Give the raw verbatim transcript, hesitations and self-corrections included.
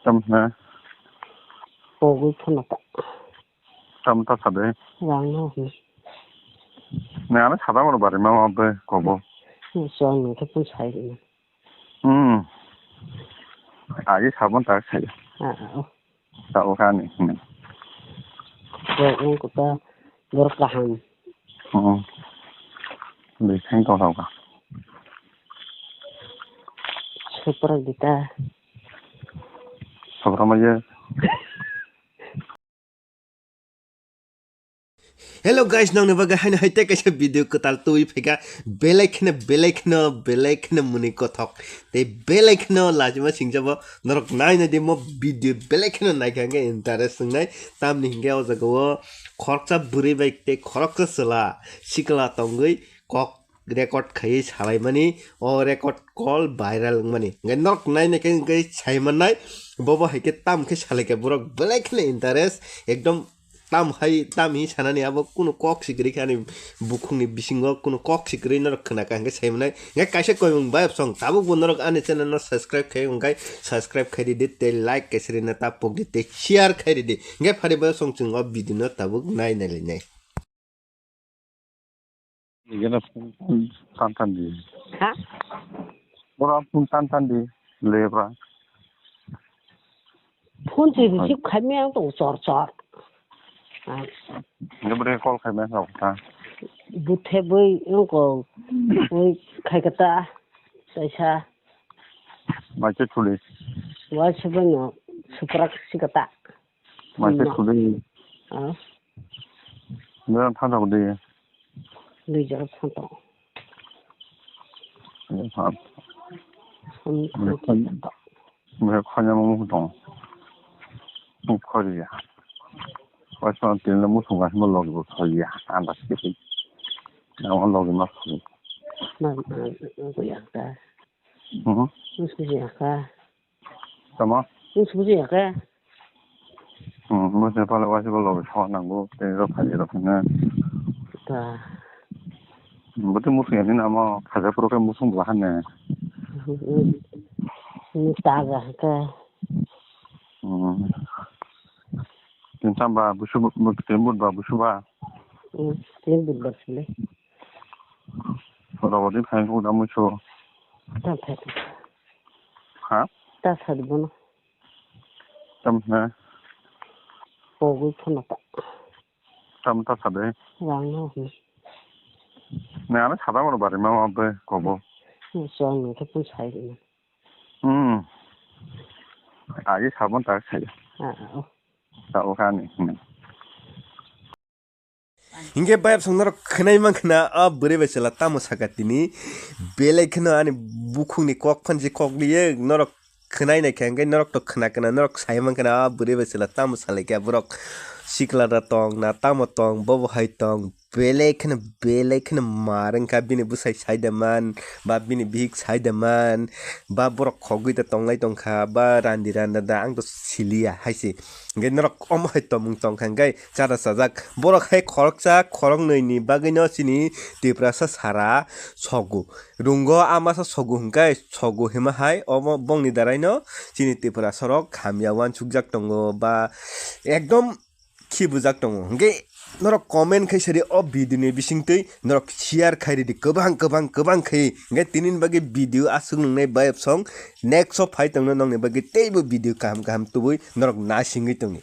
Tam hna. Kogwi phano ta. Tam ta sade. Rang no hwn. Ne ano sada mano bari ma ma be kobo. Ni so ni ke pun sai ni. Hmm. Agi sabon ta sai. Ah, ah, oh. Sabo kani. Hmm. Borok wng kota borok kaham. Hmm. Bwswng tongthok kha. Supra dita. Supra ma ye. Hello guys, nongni bagwi haino hai tei kaisa video kwtal twi phaikha, belai kheno, belai kheno, belai kheno mwnwi kothok tei belai kheno lachima singjabo. Norok naina di mo video belai kheno naikha hwnkhe interest wngnai, tamni hwnkhe o jaga o khoroksa bwrwi bai tei khoroksa chwla sikla tongwi kok record khaiwi salaimani, o record call viral wngmani. Hwnkhe norok naina khe hwnkhe saimannai, bobo hai khe tam khe salaikha borok belai kheno interest, ekdom tam hai, tam hi sanani abo kunu kok si kwrwi khe ani bukhukni bisingo kunu kok si kwrwi norok khna kha hwnkhe sai mwnai. Hwnkhe kaisa koimung bayapsong tabukbo norok ani channel no subscribe khai hwnkhe subscribe khai ridi tei like kaisa rina ta pokdi tei share khai ridi. Hwnkhe phari bayapsong chwng o video no tabuk nai nai lai nai. Igena phone tan tan di. Ha? Ora phone tan tan di. Lebra. Phone se receive khai me ang to chor chor. Ah. Lebra call khai me sa ta. Buthe boi ang ko boi khai kata. Saisa. Mai che thuli. Wa se boi no suprak si kata. Mai se thuli. Ah. Nang thang thang di. Dui jora thang tong. Thang. Thang thang tong. Mui khanya mo tong. Mui khori ya. Waisa tin le musung ga mo log bo khori ya. Anda sikit. Nama log ma khori. Ma, ma, ma, ya ka. Mhm. Musung ya ka. Tamo? Nung subuji ya khe? Hmm, mo se pala wasi bolo so nango, tei ro phai ro phai na. Ta. Bote musung ya ni namo, khaja puro khe musung bwla hane. Hmm, hmm. Ni ta ga khe. Hmm. Tin sam ba busu, tin but ba busu ba. Hmm, tin but ba sile. Rogo di phai ko da musu. Ta phai. Ha? Ta sa di bono. Tam na. Pogwi phano ta. Tam ta sa de. Rang no hwn. Ne, ano sada mano bari ma ma be kobo. Ni so ni ke pun sai ni. Hmm. Agi sabon ta sai. Ah, ah, oh. Ta o kani. Hmm. Hinkhe bayapsong norok khwnai mankha na, a bwrwi bai chwla tamo saka tini, belai kheno ani bukhukni kok phan se kok liye, norok khwnai naikha, hinkhe norok to khna khna, norok sai mankha na, a bwrwi bai chwla tamo salaikha, borok sikla da tong na, tamo tong, bobo hai tong, belai kheno, belai kheno mar wngkha, bini bwsai sai da man, ba bini bihik sai da man, ba borok khogwi da tonglai tongkha, ba randi randa da, ang to siliya hai se. Hinkhe norok omo hai tongmung tongkha, hinkhe chara chajak. Borok hai khoroksa khoroknwi ni bagwi no chini Tiprasa sara sogo. Rungo a masa sogo hwnkhe sogo hima hai omo bongni darai no chini Tiprasa rok hamya uansukjak tongo ba ekdom khibujak tongo. Hinkhe norok comment khai sadi o video ni bisingtwi norok share khai ridi kwbang kwbang kwbang khai. Hinkhe tini ni bagwi video aswk nungnai bayapsong next o phai tongno nongni bagwi teibo video kaham kaham tubui norok nasingwi tongni.